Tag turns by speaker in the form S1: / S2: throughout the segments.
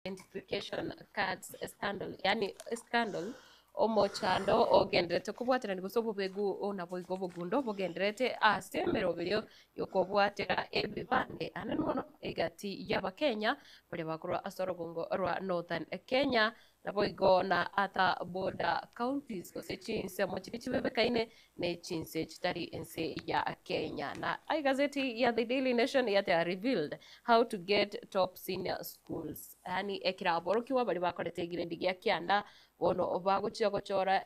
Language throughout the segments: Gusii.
S1: Identification cards scandal, yaani scandal, omochando ogenderete kobwaterania gose obobegu naboigo obogundo bogenderete ase emeroberio y'okobwatera ebibande anene mono egati y'Abakenya baria bakorwa ase orogongo rwa Northern Kenya Naboigo na other border counties gose chinsemo chiria chibebekaine ne chinse chitari ense ya Kenya. Na egazeti ya The Daily Nation yateba revealed how to get top senior schools. Yaani ekero aborokigwa baria bakorete egrade gia kianda bono bagochia gochora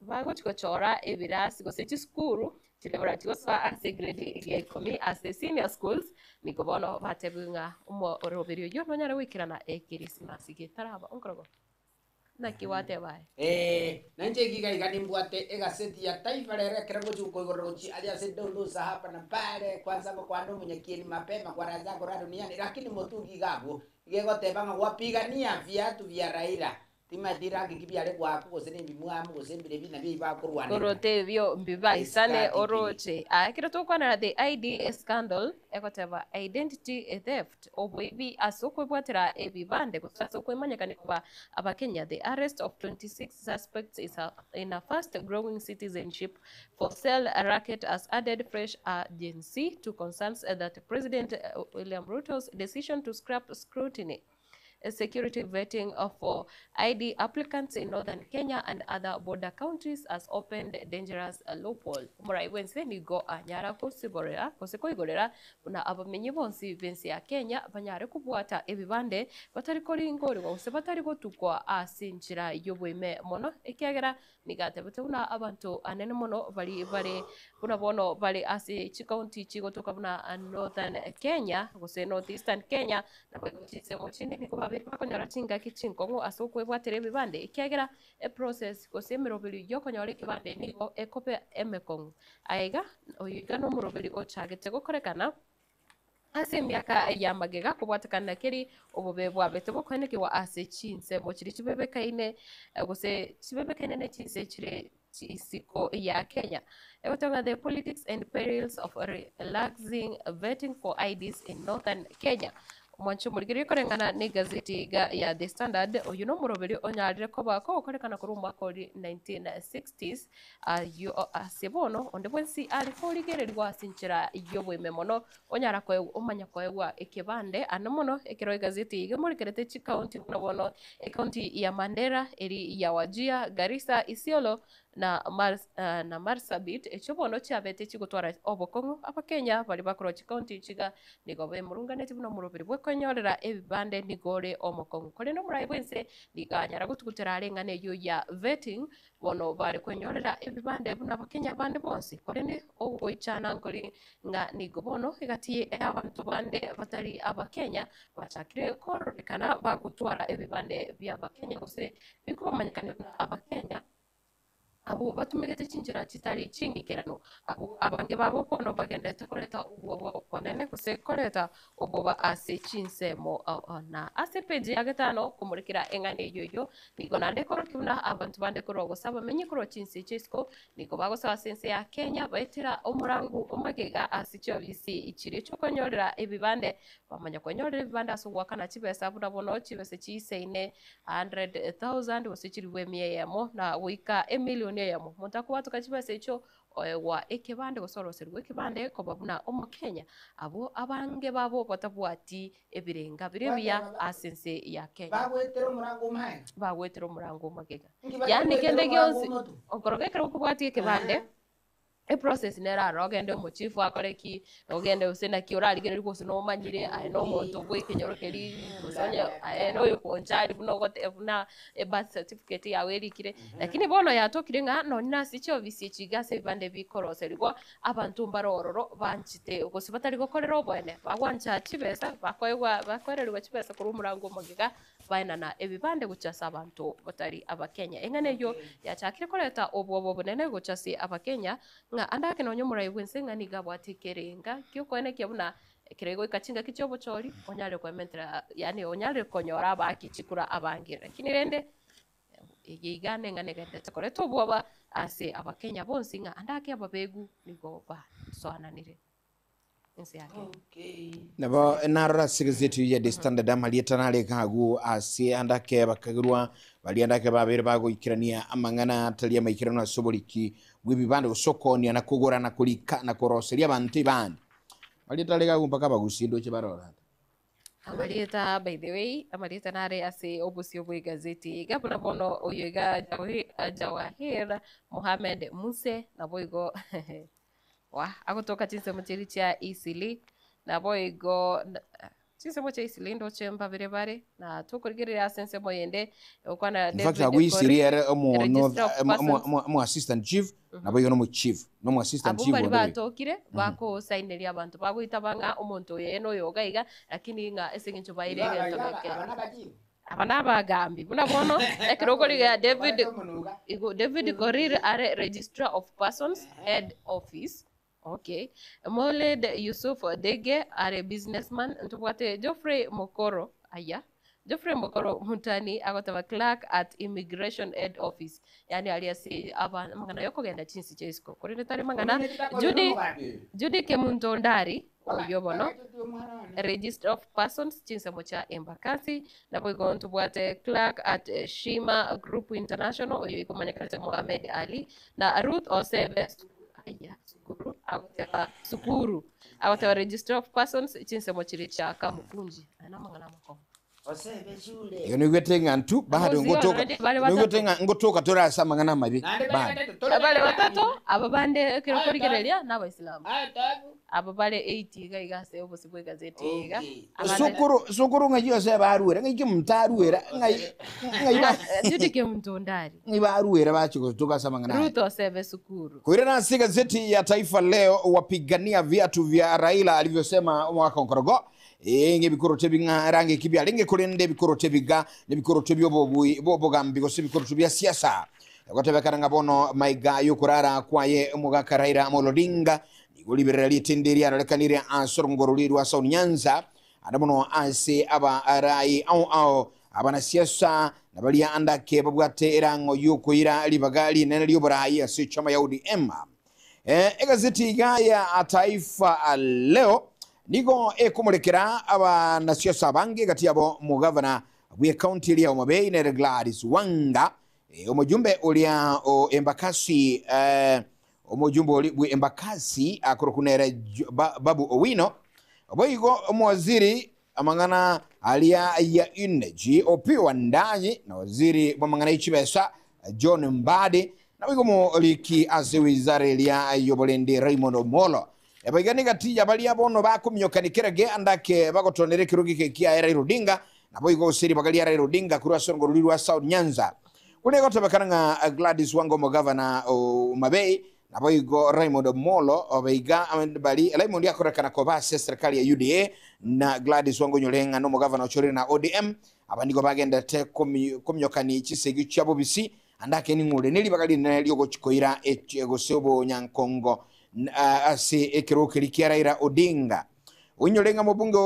S1: Bagochia gochora ebirasi gose chisukuru chiria barachie gosoa ase egrade ya ikomi ase senior schools, nigo bono batebiwe ng'a omoroberi oyio nonyare goikerana ekerisimasi getaraba onkorogo. Naki gwateba aye?
S2: Ee, nainche iga iga nimbwate egaseti ya Taifa Leo ekero ngochia gokoigorera gochia aria ase dondosa hapa na pale, kwanza ngokwana omonyakieni mapema kwaraza korwa duniani, lakini motugi iga abwo, iga egoteba ng'a wapigania viatu vya Raila Timanyeti rangi ki biare goakwa, gose nebimwamu, gose mbirebi, nabio ebi bakorwanerera.
S1: Orote ebio mbibaisane
S2: Esikati kiri.
S1: oroche. Aa ekero togokwanera the ID scandal egoteba identity theft, oboibi ase okwebwatera ebibande gose ase okwemanyekania koba abakenya. The arrest of 26 suspects is a in a fast growing citizenship for sale racket has added fresh urgency to concerns that President William Ruto's decision to scrap scrutiny Security vetting for ID applicants in northern Kenya and other border counties has opened dangerous loophole. Omorai bw'ense nigo anyara gosiborera gose koigorera buna abamenyi bonsi b'ense ya Kenya banyare kobwata ebibande batari koringorigwa gose batari gotukwa ase enchera y'oboime mono ekiagera Nigo atebete buna abanto anene mono baria bare buna bono bare ase chikaunti chigotoka buna Northern Kenya gose North Eastern Kenya naboigo chinsemo chinde nigo babeire bakonyora chingaki chinkong'u ase okwebwatera ebibande ekiagera eprocess gose emeroberi yokonyora ekebande nigo ekoba emekong'u. Aiga oyo iga nomoroberi ochagete gokorekana. Ase emiaka y'amagega kobwatekana na keri obobe bwabete bokoenekigwa ase chinsemo chiria chibebekaine gose chibebekaine ne chinse chire isiko ya Kenya. Egoteba ng'a the politics and perils of relaxing vetting for IDs in northern Kenya. Omwancho omorigereria koreng'ana negazeti iga ya The Standard, oyio nomoroberi onyarire koba kogokorekana korwa omwaka oria 1960s, ayio ase bono onde bwensi are korigererigwa ase enchera y'oboime mono, onyara koegwa omanya koegwa ekebande ande mono ekero egazeti eye emorikerete chikaunti buna bono ekaunti ya Mandera, eri ya Wajir, Garissa, Isiolo na na Marsabit, echio bono chiabete chigotwara obokong'u. Abakenya baria bakorwa chikaunti echi iga nigo bemurunganetie buna omoroberi bw'okonyorera ebibande nigo ore omokong'u. Korende omorai bw'ense nigo anyara gotugutera are eng'ana eyio ya vetting, bono bare kwenyorera ebibande buna abakenya bande bonsi. Korende ogoichana nkori ng'a nigo bono egati y'abanto bande batari abakenya bachakire kororekana bagotwara ebibande bi'abakenya gose bikobamanyekania buna abakenya. Abwo batumegete chinchera chitari ching'ikeranu, abwo abange babo bono bagenderete koreta obwoba obonene, gose koreta obwoba ase chinsemo na ase epeji ya gatano komorekera eng'ana eyio eyio. Nigo naende ekorokia buna abanto bande korwa gose abamenyi korwa chinse chia isiko nigo bagosoa ase ense ya Kenya baetera omorangu omagega ase chiofisi chiria chiokonyorera ebibande, bamanya kwenyorera ebibande ase ogoakana chibesa buna bono chibesa chiisaine 100,000 gose chilifu emia eyemo na goika emilioni eyemo. Omonto akobwatoka chibesa echio oegwa ekebande gose oroserigwe ekebande koba buna Omokenya. Abwo abange babo batabwati ebirenga bire ebiya
S2: Gwateba
S1: ase ense ya Kenya.
S2: Bagwetera omorango omagega.
S1: Bagwetera omorango omagega.
S2: Inki
S1: Yaani
S2: batagwetera
S1: kende
S2: omorango
S1: gionsi
S2: omotwe?
S1: okoroka ekero okobwatia ekebande. Eprocess nere aroro ogende omochifu akore ki, ogende gose naki orarigererigwe gose nomanyire aye na omonto bwa ekenyoro keria gose onye aye na oyokonchari buna ogote buna ebirth certificate yago erikire. Lakini bono yatokire ng'a nonye na ase chiofisi echi iga ase ebibanda ebi bikoroserigwa, abanto mbare ororo banchete gose batari gokorera oboene, bagwancha chibesa bakoegwa bakoererigwa chibesa korwa omorango omogega Baenana ebibande gochia ase abanto batari Abakenya. Eng'ana eyio yachakire koreta obwoba obonene gochia ase Abakenya, ng'a ande ake nonya omorai bw'ense ng'a nigo abwate ekerenga gi'okoenekia buna ekero egoika chingaki chi'obochori onyare koementera yaani onyare konyora abaaki chikura abange. Lakini rende eye iga neng'ana egendererete koreta obwoba ase Abakenya bonsi ng'a ande ake ababegu nigo basoananire. Ense ya Kenya.
S2: Okay.
S3: Nabo narora ase egazeti eyio ya The Standard amarieta narenge agwo ase ande ake bakagerwa baria ande ake babere bagoikerania amang'ana atari amaikeranu ase oboriki bw'ebibande gose okoonia na kogora na korika na koroseria abanto ebande. Amarieta arenge agwo mpaka abagusie ndoche barore ande.
S1: Amarieta by the way, amarieta nare ase obosio bw'egazeti iga buna bono oyo iga Jawahir Mohamed Muse naboigo Wah, agotoka chinsemo chiria chia Eastleigh, naboigo chinsemo chia Eastleigh ndoche mbabere bare, na tokorigereria ase ensemo eyende, egokwana
S3: In fact,
S1: David
S3: agwo Eastleigh
S1: Korir,
S3: ere omo
S1: Registrar
S3: north
S1: of Persons.
S3: omo assistant chief, naboigo nomo chief, nomo assistant
S1: Abwo
S3: chief
S1: mbari
S3: onde boigo.
S1: batokire, bakosaineria abanto, bagoitaba ng'a omonto oyo eye noyo iga iga, lakini ng'a ase eng'encho baire
S2: Iga aba
S1: egento
S2: iga aba
S1: geke.
S2: aba nabachief.
S1: Aba nabagambi, buna bono ekero okorigia David, igo David Korir are Registrar of Persons, Head Office, okay. Moled Yusuf Dege are businessman, ntobwate Geoffrey Mokoro, aya, Geoffrey Mokoro Mutani agoteba Clerk at Immigration Head Office, yaani aria ase aba amang'ana yokogenda chinsi chia isiko, korende tari mang'ana, Judy, Judy Kemunto Ndari, Oyio bono, Registrar of Persons, chinsemo chia Embakasi, naboigo ntobwate Clerk at Shima Group International, oyo ikomanyekanete Mohamed Ali, na Ruth Osebe aya Sukuru, agoteba Sukuru, agoteba Registrar of Persons, chinsemo chiria chia Kamukunji. Aya namang'ana amakong'u.
S3: Igo noigwete ng'a intwe bado
S1: Abosio
S3: ngotoka,
S1: already bare
S3: noigwete
S1: batato.
S3: ng'a ngotoka tore ase amang'ana amabe bado.
S1: Bare batato, aba bande ekero okorigereria n'Abaisilamu. Aba bare 80 iga iga ase obosio bw'egazeti eye iga. Abande
S3: Sokoro, sokoro ng'ai Yosefu aruera, ng'ai kemonto aruera, ng'ai, ng'ai ba,
S1: Judy Kemunto Ondari.
S3: ng'ai baruera bachia gotoka ase amang'ana aya.
S1: Ruth Osebe Sukuru.
S3: Koirana ase egazeti ya Taifa Leo, wapigania viatu vya Raila alivyosema omogaka Onkorogo, Ee, ng'ebikoroto ebi ng'a range ki biarenge, korende ebikoroto ebiga nebikoroto bi'obobui bw'obogambi gose ebikoroto bia siasa. Egotebekana ng'a bono maiga y'okorara kwaye omogaka Raila Amolo Odinga nigo riberera ri'etende riarorekanire ase orongoro roria rwa South Nyanza, ande mono ase abarai ao ao, abanasiasa, na baria ande ake babwate erang'o y'okoira ribaga rinene ri'oborai ase echama ya ODM. Egazeti iga ya Taifa Leo nigo ekomorekera abanasiasa abange gati yabo omogavana bw'ekaunti eria ya Homa Bay nere Gladys Wanga, omojumbe oria o Embakasi omojumbe oria bwe Embakasi akorokwa nere Babu Owino, boigo omowaziri amang'ana aria ya Energy Opiyo Wandayi na waziri bw'amang'ana ye chibesa John Mbadi, naboigo omoriki ase wizara eria y'oborendi Raymond Omolo. Eboiga negati ya baria bono bakominyokania kera geanda ake bagotonera ekerogo eke kiaye Raila Odinga, naboigo gose ribaga ria Raila Odinga korwa ase orogoro rwa South Nyanza. Buna egotebekana ng'a Gladys Wanga omogavana o Homa Bay, naboigo Raymond Omolo obaiga bari Raymond akorekana koba ase eserekari ya UDA na Gladys Wanga onyore ng'a nomogavana ochorire na ODM. Aba nigo bagenderete kominyokani chisegi chia bobisi ande ake ning'o ore neribaga rinene riogochi koira gose obonyankongo ase ekerogo keria kia Raila Odinga. Oinyore ng'a mobunge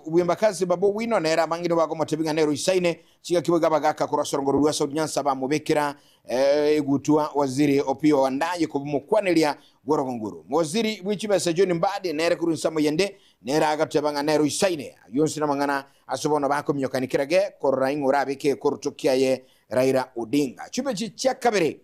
S3: bw'Embakasi Babu Owino nere abange nigo bakomotebia ng'a nere oisaine chingaki boigo abagaka korwa ase orongoro rwa South Nyanza bamobekera egutwa Waziri Opiyo Wandayi kobomokwaneria bw'orogonguru. Mowaziri bwe chibesa John Mbadi nere korwa ensemo yende nere agateba ng'a nere oisaine. Ayio onsi namang'ana ase bono bakominyokania kerage korora ing'o orabeke ekoroto kiaye Raila Odinga. Chibechi chia kabere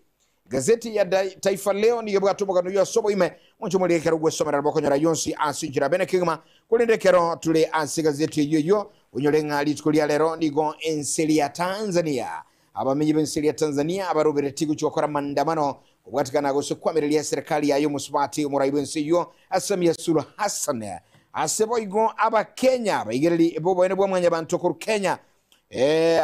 S3: Gazeti ya Taifa Leo nigo ebwate omogano oyio ase oboime, monche morie ekero ogwesomera nabo okonyora yonsi ase enchera bene kegima. Korende ekero tore ase egazeti eyio eyio, onyore ng'a rituko ria rero nigo ense ria Tanzania abamenyi b'ense ria Tanzania abaroberetie gochia gokora maandamano kobwatikana gose kwamireria eserekari yaye omosubati omorai bw'ense eyio Samia Suluhu Hassan. Ase boigo Abakenya abaigereri b'oboene bwa mwanyabanto korwa Kenya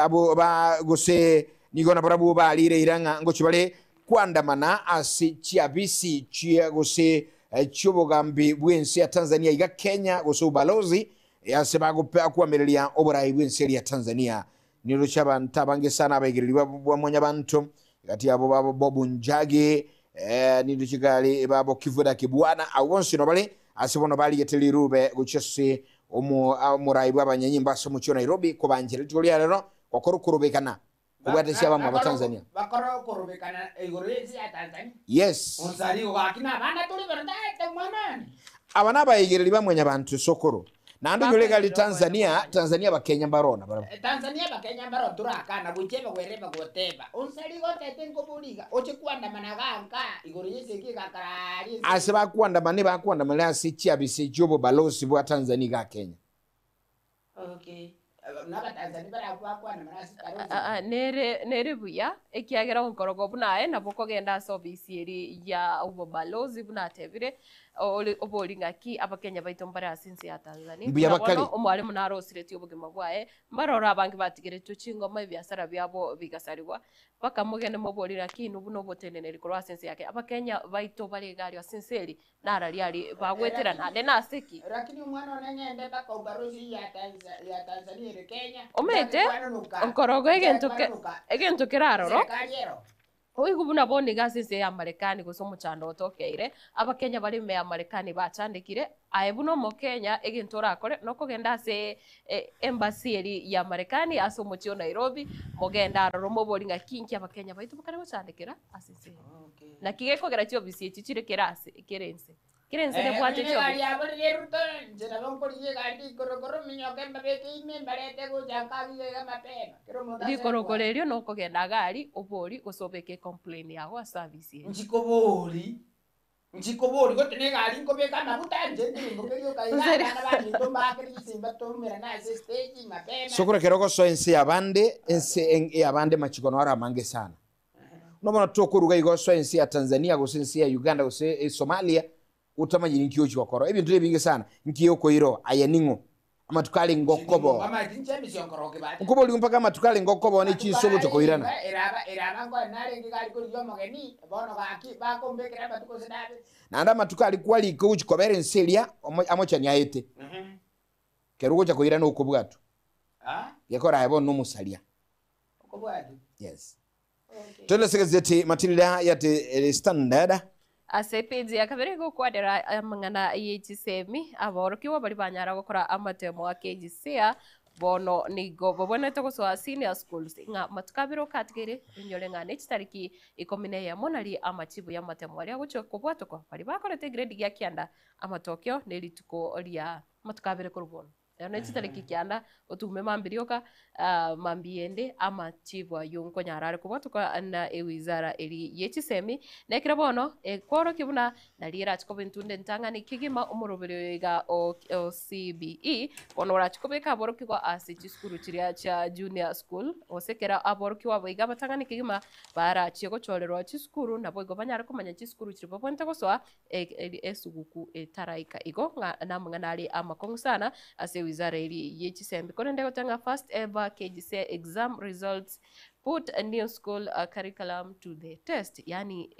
S3: Abwo ba gose nigo nabarabwo barire eira ng'a ngochia bare koandamana ase chiabisi chie gose chi'obogambi bw'ense ya Tanzania iga Kenya gose ubalozi ase bagokwamireria oborai bw'ense eria ya Tanzania. Niroche abanto abange sana abaigereri bwa mwanyabanto gati yabo babo Bob Njagi, niroche gari babo Kivuda Kibwana, abwo bonsi nobare ase bono barigete rirube gochia ase Omorai bw'abanyanyimbo ase omochie o Nairobi kobanchera rituko ria rero gokora okorobekana kobwatesia abamwabo ba Tanzania.
S2: Bakore okorobekana igoro y'ense ya Tanzania.
S3: Yes.
S2: Onsarigo gaki nabana tore baro tata omwana one.
S3: Aba nabaigereri ba mwanyabanto sokoro. Naende oyore iga ari
S1: Bakoirire
S3: Tanzania,
S1: oboene.
S3: Tanzania abakenya mbarona barabwo.
S2: Tanzania abakenya mbaro torakana gochia ebagwere ebagoteba onsari gotete nkobori iga oche kwandamana ganka igoro yesegi egakara aria
S3: Ase bakwandamana ebakwandamana ase chiabisi chi'obobalosi bwa Tanzania iga Kenya.
S2: Okay. N'Abatanzania barabwo bakwandamana ase balozi.
S1: Aa, nere nere buya, ekiagera onkorogo buna aye nabo okogenda ase ofisi eri ya obobalozi buna atebire, ore obori ng'aki abakenya baito mbare ase ense ya Tanzania.
S3: Mbuya
S1: Buna
S3: bakare.
S1: bono omwalimu narosiretie obogima bwaye, mbaroro abange batigeretwe chingoma ebiasara biabo bigasarigwa, mpaka mogende mobori naki inwe buna oboteneneri korwa ase ense yake. Abakenya baito bare iga aria ase ense eri, Nararia aria bagwetera naende nase ki?
S2: Lakini omwana one ng'ende mpaka ubarosi ya Tanza- ya Tanzania ere Kenya.
S1: Omanyete,
S2: Nchake kwanonoka.
S1: nkorogo
S2: Nchake
S1: egento ke-
S2: kwanonoka.
S1: egento keraroro,
S2: Serikali ero.
S1: oigwe buna bono iga ase ense ya Marekani gose omochando otokeire, Abakenya bare ime ya Marekani bachandekire, aye buna Omokenya egento orakore nokogenda ase embassy eria ya Marekani ase omochie o Nairobi, mogende aroro mobori ng'aki inki Abakenya baito bakare gochandekera ase ense eye. Naki gekogera chiofisi echi chire kera ase kera ense. Kera ense nebwate
S2: Onye egari
S1: chiofisi.
S2: yabo rire Ruto, inche nabo nkorigia egari rikorokoro minyoke mbabeke ime mbarete gocha nkabe iga iga mapema. Kera omonto ase
S1: Rikorokoro
S2: egware.
S1: erio nokogenda iga aria obori gose obeke ecomplain yago ase service eye.
S2: Nchikobori, nchikobori gote na egari nkobeka amaguta inche ntirimboke rioka iga
S1: Gose
S2: abana baminto mbakere chisimba toumerane ase estage mapema.
S3: Sokoro ekero ogosoa ense y'abande, ense y'abande machiko naro amange sana. Buna bono tokoruga igo osoe ense ya Tanzania gose ense ya Uganda gose Somalia otamanyiri nki ochi gokora. Ebinto nebinge sana nki okoira oo aye ning'o? Amatuko arenge okoboo. Nkoborigwe mpaka amatuko arenge okoboo ne chinsa ogocha koirana. Naende amatuko aria kwarika ogochi kobera ense eria amochani aete. Kero ogocha koirana okobwatwa. Gekora aye bono nomosaria. Yes. Twende ase egazeti Matilda ya The Standard.
S1: Ase epeji ya kabere egokwanera amang'ana ye chisemi, aborokigwa baria banyara gokora amatemo a KJSEA bono nigo babwenerete gosoa senior schools ng'a matuko abere okatigeire onyore ng'a ne chitariki ikomi na eyemo nari amachibu y'amatemo aria agochia kobwatokwa baria bakorete egrade gia kianda amatokeo ne rituko ria amatuko abere korwa bono. Ero ne chitariki kianda, otume mambia rioka, mambia ende amachibu ayio nkonyara are kobwatoka na ewizara eri ye chisemi. Na ekero bono ekworokia buna nari erache koba entunda entang'ani kegima omoroberi oyo iga o o CBE, bono orache kobeka aborokigwa ase chisukuru chiria chia junior school, gose ekero aborokigwa abo iga abatang'ani kegima barachie gochorerwa chisukuru naboigo banyare komanya chisukuru chiria babwenerete gosoa esuguku etaraika. Igo ng'a namang'ana are amakong'u sana ase ewizara eria ye chisembe. Korende egoteba ng'a first ever KJSEA exam results put new school curriculum to the test, yaani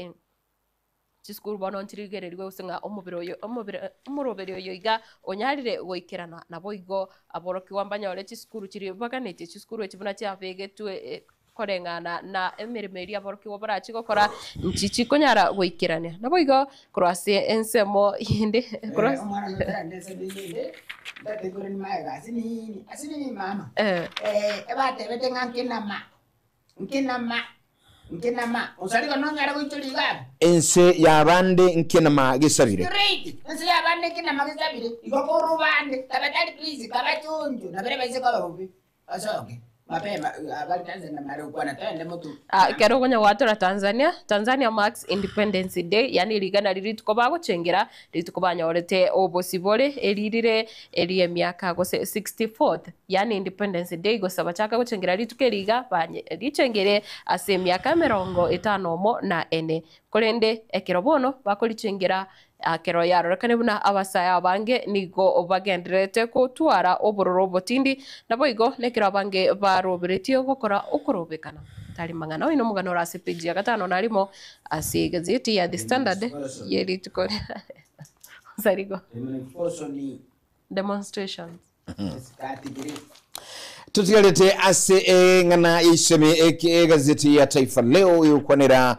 S1: chisukuru bono nchirigererigwe gose ng'a omobere oyo omobere omoroberi oyo iga onyarire goikerana. Naboigo aborokigwa mbanyore chisukuru chiria baganetie chisukuru echi buna chiabegetwe Koreng'ana na emeremo eria aborokigwa barachie gokora, inchi chikonyara goikerania. Naboigo korwa ase ensemo yende, korwa ase.
S2: Omwana oyo ensemo eyende, ntatebirie nimaega asinini, asinini mama. Ebatebete ng'a nkinama, nkinama, nkinama, osariga nonyare goichoria iga abwo.
S3: Ense y'abande nkinama gesabire.
S2: Straight, ense y'abande nkinama gesabire, igo korwa bande, tafadhali please, kabachonjo, nabere baise koba bobe. Osoke mapema abare Tanzania mare gokwana toende motu.
S1: Ah, ekero okonya gwatora Tanzania, Tanzania marks Independence Day, yaani rigana riria rituko bagochengera, rituko banyorete obosibore, eri rire eri'emiaka gose 64th, yaani Independence Day, gose bachaka gochengera rituko eri iga, banye richengere ase emiaka emerongo etano omo na ene. Korende ekero bono bakorichengera Ekero yarorekane buna abasae abange nigo bagendererete gotwara obororo obotindi, naboigo nekero abange baroberetie gokora okorobekana. Tari mang'ana oino omogano ore ase page ya gatano na rimo ase egazeti ya The Standard ye rituko ria Osarigo. Demonstrations.
S3: Totigarete ase eng'ana y'eisemi egazeti ya Taifa Leo egokwanera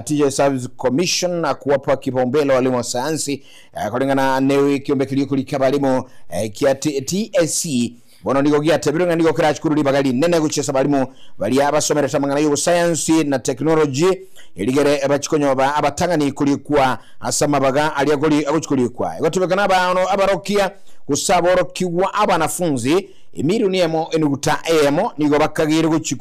S3: Teacher Service Commission kuwapa kipaumbele walimu wa sayansi kulingana ne ekiombe keria okorika abarimu kia TSC. Bono nigo giatebirwe ng'a nigo kerachie korwa ribaga rinene gochia ase abalimu baria basomerete amang'ana y'obosayansi na tekinoloji, erigere bachie konyoba abatang'ani korikwa ase amabaga aria agochia korikwa. Egotebeka nabano abarokia gose aborokigwa abanafunzi emilioni emo enuguta eyemo nigo bakageire gochia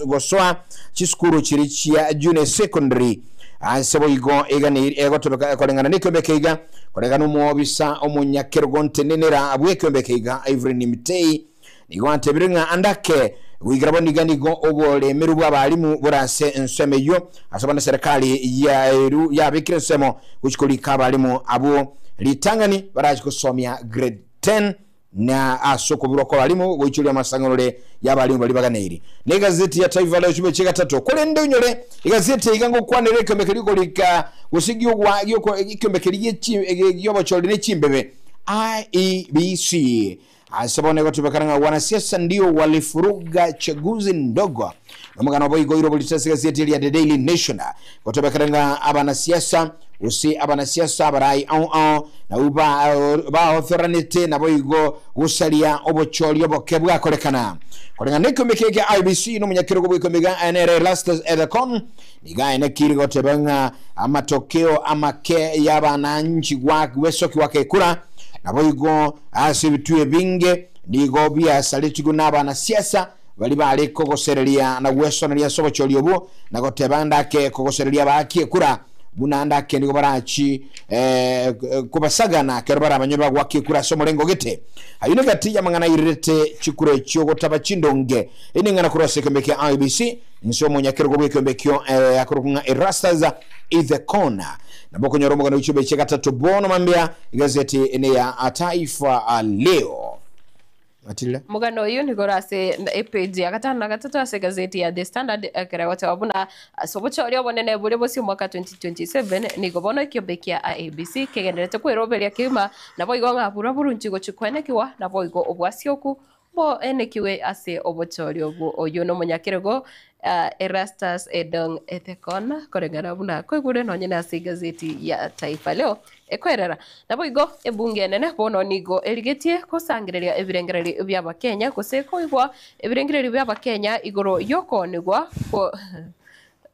S3: gosoa chisukuru chiria chia junior secondary. Ase boigo eganeiri egotebeka koreng'ana nekiombe ekeiga, koreng'ana omobisa omonyakerogo ntenenera bw'ekiombe ekeiga Evelyn Mitei nigo atebire ng'a ande ake goikera bono iga nigo oboremeru bw'abalimu bore ase ensemo eyio ase bono eserekari yaeru yabekire ensemo gochia korika abalimu abwo ritang'ani barache gosomia grade 10 Na ase okoburwa kw'abalimu goichoria amasang'orore y'abalimu baria baganeiri. Na egazeti ya Taifa Leo chimbe chi'gatato. Korende onyore egazeti eye iga ngokwanera ekiombe keria gikorika gose gi'ogwa gi'oko ekiombe keria gie chi gi'obochori ne chimbebe, IEBC. Ase bono egotebekana ng'a wanasiasa ndio walifuruga chaguzi ndogo. Nomogano boigo oire oborito ase egazeti eria The Daily Nation. Gotebekana ng'a abanasiasa gose abanasiasa abarai ao ao nabwo baothoranete naboigo gosaria obochori oboke bwakorekana. Koreng'ana nekiombe eke kia IEBC na omonyakerogo bw'ekiombe iga nere Erastus Ethekon nigo aenekirie goteba ng'a amatokeo amake y'abananchi gwesoki gwaka ekura naboigo ase ebituo ebinge nigo biasaretigwe n'abanasiasa Baria bare kogosereria na gwesoneria ase obochori obwo, na goteba ndake kogosereria abaaki ekura, buna ndake nigo barachi kobasagana ekero barabanywe bagoaka ekura ase omorengo gete. Ayio negati y'amang'ana airerete chikura echio gotaba chindonge. Eye neng'ana korwa ase ekeombe kia IEBC, inse omonyakerogo bw'ekeombe ekio akorokwa ng'a Erastus Ithekona. Nabo okonyora omogano bwe chiombe chia gatato bono mambia, egazeti neya Taifa Leo. Matilda.
S1: Omogano oyio nigo ore ase epeji ya gatano na gatato ase egazeti ya The Standard ekero egoteba buna ase obochori obonene boria bosio omwaka 2027 nigo bono ekiombe kia IEBC kegendererete kweroberia kegima naboigo ng'a burwa burunchi gochia koenekiwa naboigo obwasioku boenekiwe ase obochori obwo. Oyio nomonyakerogo Erastus Edong Ethekon koreng'ana buna koigure nonye nase egazeti ya Taifa Leo ekoerera. Naboigo ebunge enene bono nigo erigetie gosangereria ebirengererio bi'Abakenya gose koigwa ebirengererio bi'Abakenya igoro y'okoonigwa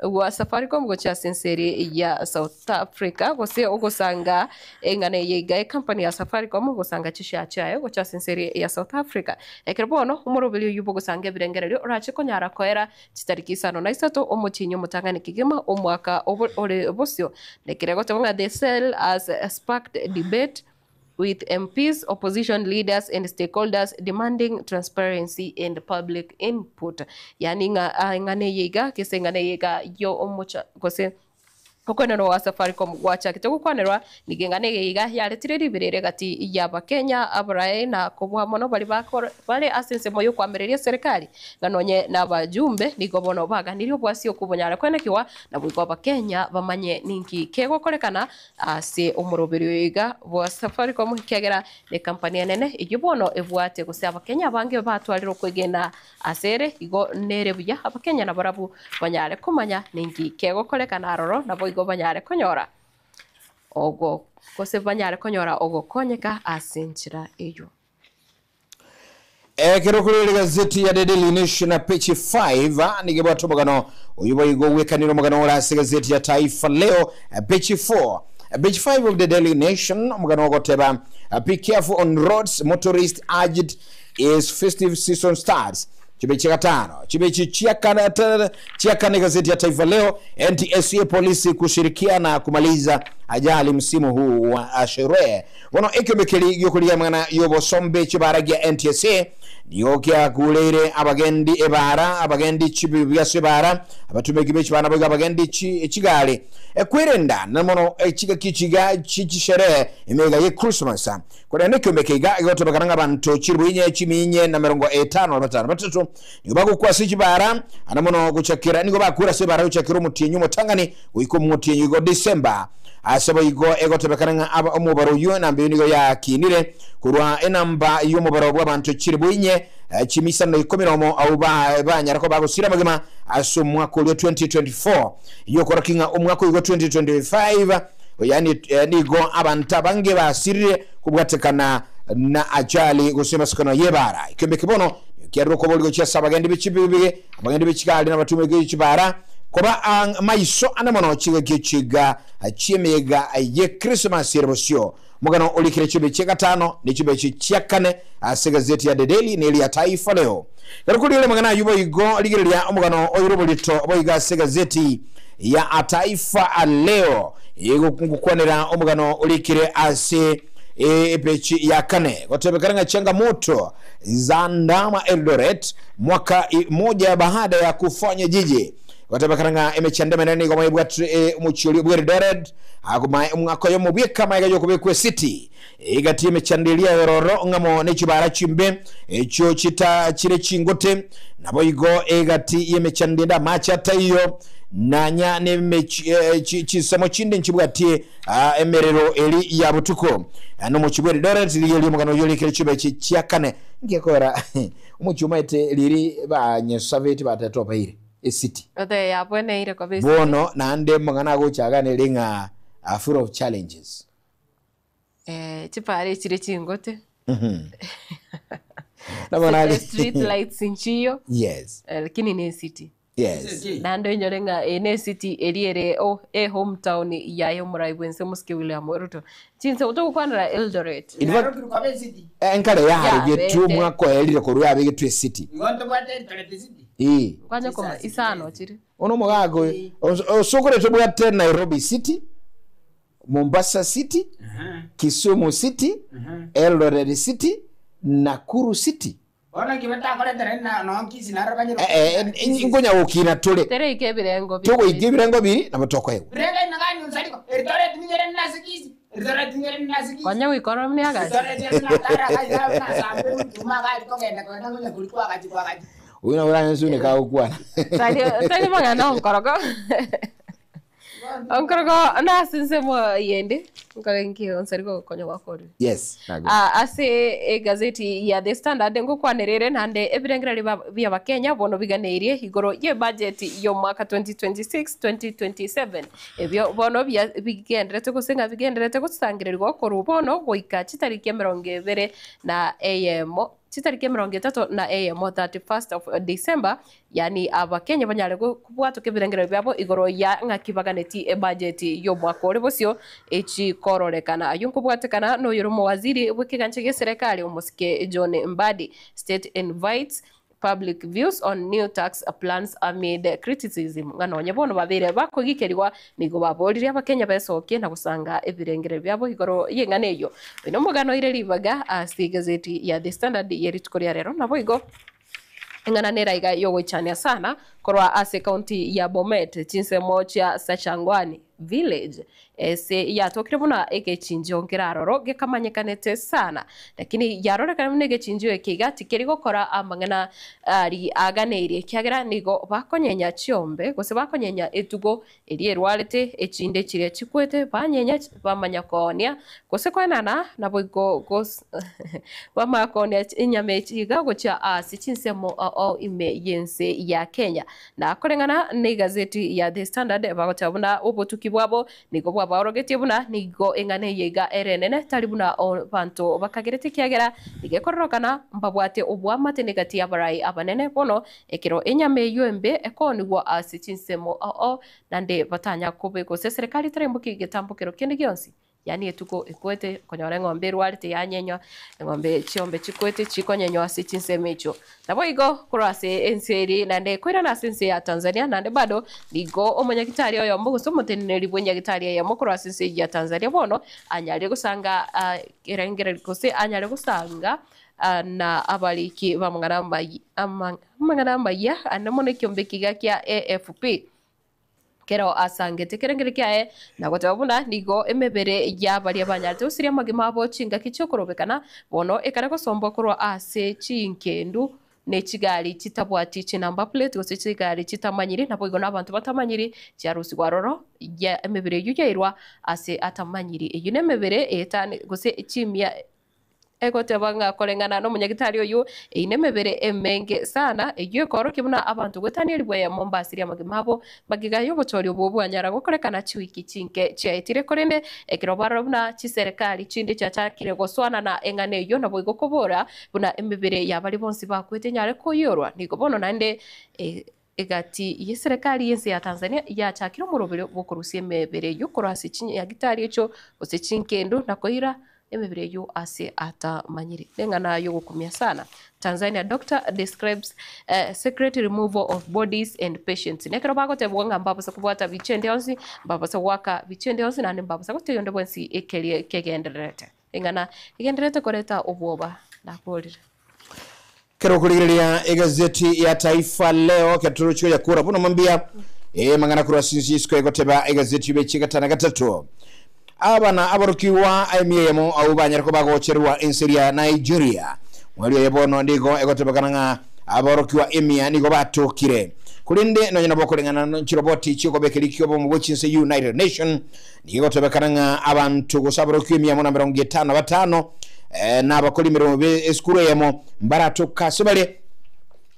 S1: gwa Safaricom gochia ase ense eri ya South Africa gose ogosanga eng'ana eye iga ecompany ya Safaricom gosanga chishare chiaye gochia ase ense eri ya South Africa. Ekero bono omoroberi oyio bw'ogosanga ebirengererio orache konyara koera chitariki isano na isato omotienyi omotang'ani kegima omwaka ore bosio. Nekere goteba ng'a the sale has sparked debate with MPs, opposition leaders and stakeholders demanding transparency and public input. Yaani ng'a eng'ana eye iga gese eng'ana eye iga yo omocha gose Okwenenwa gwa Safaricom gwachakete gokwanerwa nigo eng'ana eye iga yaretire riberera egati y'Abakenya abarai na kobua mono baria bakore bare ase ensemo y'okoamereria eserekari ng'a nonye nabajumbe nigo bono baganirie obwasi okwo bonyare kwenekigwa na boigo Abakenya bamanye ninki kegokorekana ase omoroberi oyo iga bwa Safaricom ekiagera nekampani enene eyio bono ebwate gose Abakenya abange batwarire okwegena Ase ere igo nere buya Abakenya nabarabwo banyare komanya ninki kegokorekana aroro, naboigo banyare konyora ogo gose banyare konyora ogokonyeka ase enchera eyio.
S3: Ekero kore egazeti ya The Daily Nation na page 5 nigo ebwate omogano oyio boigo ogwekanire omogano ore ase egazeti ya Taifa Leo page 4. Page 5 of The Daily Nation omogano ogoteba be careful on roads motorist urged As festive season starts, chibechi gatano chibechi chiakana igazeti ya Taifa Leo, NTSA polisi kushirikiana kumaliza ajali msimu huu wa sherehe. Bono ekiombe keri giokorigia amang'ana y'obosombe chibara gia NTSA nigo kiakureire abagendi ebara abagendi chibiaso ebara abatumeki be chibara naboigo abagendi chigari kwerenda na mono chigaki chiga chisherehe emeyega ye Christmas. Korende ekiombe eke iga gegotebekana ng'a abanto chilifu inye chimia inye na emerongo etano na batano na batato nigo bagokwa ase chibaara, ande mono gochakera nigo bakure ase ebaara gochakera omotienyi omotang'ani goika omotienyi igo December. Ase boigo egotebekana ng'a aba omobaro oyio enamba eyio nigo yakinire korwa enamba y'omobaro bw'abanto chilifu inye chimia isano na ikomi nomo abwo banyara koba bagosira amagima ase omwaka oria 2024. Eyio okorokia ng'a omwaka oigo 2025 Yaani nigo abanto abange basirire kobwatekana na ajali gose emasakano y'ebara. Ekiombe eke bono nigo kiarire okoboria gochia ase abagendi be chipigipigi, abagendi be chigari na abatumeki be chibara koba ang' maiso ane mono chigaki chiga chi'emeyega ye Krismasi ere bosio. Omogano orikire chibechi gatano ne chibechi chia kane ase egazeti ya The Daily na eria Taifa Leo. Ekero korigereria amang'ana ayio boigo, rigereria omogano oire oborito boigo ase egazeti ya Taifa Leo egokwanera omogano orikire ase epechi ya kane gotebekana ng'a changamoto za ndama Eldoret mwaka moja baada ya kufanya jiji Gotebekana ng'a emechando emenene nigo baebwatire omochie oria bw'Eldoret, akomae omwaka oyomo bweka magega y'okobekwa esiti. Egati y'emechando eria yororo ng'amo ne chibaara chimbe, echio chitachire chingote, naboigo egati y'emechando ende amache ataiyo, nanya chinsemo chinde nchibwatie emerero eri ya botuko. Nomochie bw'Eldoret rigereria omogano oyio orikire chibechi chia kane. Ngekora omochie omaete riri banyesabeti batete obeire. Esiti.
S1: Otebe yabweneire koba esiti.
S3: Bono naende amang'ana agocha iga nere ng'a full of challenges.
S1: Eh, chipara echire chingote.
S3: Nabo nare-
S1: Street lights nchiyo.
S3: Yes.
S1: Eh, lakini ne esiti.
S3: Yes.
S1: Naende oinyore ng'a eye ne esiti eria ere oh, e hometown yaye omorai bwense omosike William Ruto. Chinse togokwanera Eldoret.
S3: In fact,
S2: Nairobi koba esiti.
S3: enkare yabegetwe
S1: Yabete.
S3: omwaka oerire korwa yabegetwe esiti.
S2: Igo ntobwate Eldoret City.
S3: Ee.
S1: Kwanya koma isano chire.
S3: Ono omogaka oyo osokore tobwate Nairobi City, Mombasa City, Kisumu City, Eldoret City, Nakuru City.
S2: Bono inki batakoretera na noo Kisii naro banyare
S3: Eh, eh, nkonya gokina tore
S1: Tereika ebirengo
S3: togoika ebirengo biri nabo tokoegwa.
S2: Birengo ina gani onsariko? Eldoret nigo ere nase Kisii. Eldoret nigo ere nase Kisii.
S1: Konya goikora buna agache.
S2: Eldoret ase natara gai nasambe mtuma gari kogenda kogenda konya kuri kwagachi kwagachi.
S3: Oyio nabo oranyesune kagokwana.
S1: Tari tari mang'ana onkorogo. Onkorogo nase ensemo yende nkore nki onsari gokonya gwakorire.
S3: Yes. Nago.
S1: Ah, ase egazeti ya The Standard ngokwanerere naende ebirengererio bia- bia abakenya bono biganeirie igoro y'ebudget y'omwaka 2026-2027 ebio bono bia- bigenderete gose ng'a bigenderete gosangererigwa korwa bono goika chitariki emerongo ebere na eyemo chitariki emerongo etato na eyemo, 31st of December, yaani Abakenya banyare kobwatoka ebirengererio biabo igoro ya ng'aki baganeti ebudget y'omwaka ore bosio echikororekana. Ayio nkobwatekana noyore omowaziri bw'ekegancha gi'eserekari omosike John Mbadi. State invites public views on new tax plans amid criticism ng'a nonye bono babeire bakogikerigwa nigo baboririe Abakenya besokie na gosanga ebirengererio biabo igoro y'eng'ana eyio. Oyo nomogano oire ribaga ase egazeti ya The Standard ye rituko ria rero. Naboigo eng'ana nere iga yogoichania sana korwa ase county ya Bomet chinsemo chia Sachangwani village ase yatokire buna egechinchio nkere aroro gekamanyekanete sana lakini yarorekana buna egechinchio eke iga tikeri gokora amang'ana ari aganeirie ekiagera nigo bakonyenya chiombe gose bakonyenya etugo eria erwarete echinde chiria chikwete banyenya bamanya koonia gose koenana naboigo gos bamanya koonia enyama echi iga gochia ase chinsemo ao ime y'ense ya Kenya. Na koreng'ana na egazeti ya The Standard bagoteba buna obotuki bwabo nigo bwabaorogetie buna nigo eng'ana eye iga ere enene tari buna abanto bakagerete ekiagera nigo ekororokana mbabwate oboamate negati y'abarai abanene bono ekero enyama eyio embe ekoonigwa ase chinsemo ao naende batanya kobe gose eserekari etaremboki getambokero kende gionsi. Yaani etuko ekwete, okonyora eng'ombe erwarete yanyenywa, eng'ombe chiombe chikwete chikonyenywa ase chinsemo echio. Naboigo korwa ase ense eria naende koirana ase ense ya Tanzania naende bado nigo omonyagitari oyomo gose omoteneneri bw'enyagitari eyemo korwa ase ense eyio ya Tanzania bono anyare gosanga erengererio gose anyare gosanga na abariki b'amang'ana amay amang'ana amaya ande mono ekiombe eke iga kia AFP. Kero asangete ekerengero kiaye, na goteba buna nigo emebere ya baria banyarete gosiria amagima abo chingaki chi'okorobekana, bono ekare gosombwa korwa ase chinkendu ne chigari chitabwati chinumber plate gose chigari chitamanyiri, naboigo nabanto batamanyiri, chiarusigwe aroro, ya emebere eyio yairwa ase atamanyiri. Eyio nemebere etane gose chimia. Egoteba ng'a koreng'ana nomonyagitari oyio, eyio nemebere emenge sana, eyio ekoorokia buna abanto goetania elifu eyemo mbasirie amagima abo magega y'obochori obwo bwanyara gokorekana chiwiki chinke chiaetire. Korende ekero barora buna chiserekari chinde chiachakire gosoanana eng'ana eyio naboigo kobora buna emebere ya baria bonsi bakwete enyare koiyorwa, nigo bono naende egati y'eserekari y'ense ya Tanzania yachakire omoroberi bw'okorusia emebere eyio korwa ase chinyagitari echio gose chinkendo na koira emebere eyio ase atamanyire. Neng'ana yogokumia sana. Tanzania doctor describes secret removal of bodies and patients. Nekero bagotebwa ng'a mbabasa kobwata bicha ende yonsi, mbabasa goaka bicha ende yonsi naende mbabasa gotebi onde bwensi ekeria kegendererete. Eng'ana egendererete koreta obwoba naborire.
S3: Kero okorigereria egazeti ya Taifa Leo ketorochio ya kura buno mambia e mang'ana korwa sinsi isiko egoteba egazeti yobe gatana gatato abana aborokigwa emia eyemo abwo banyare koba bagocherwa ense ya Nigeria mweri oyo bono nigo egotebekana ng'a aborokigwa emia nigo batokire korende nonya nabo okoreng'ana chiroboti chiokobekeri kiobomo bwa chinse United Nation nigo egotebekana ng'a abanto gose aborokigwa emia emo na mirongo etano na batano na abakori emeremo be esukuru eyemo mbaratoka ase bare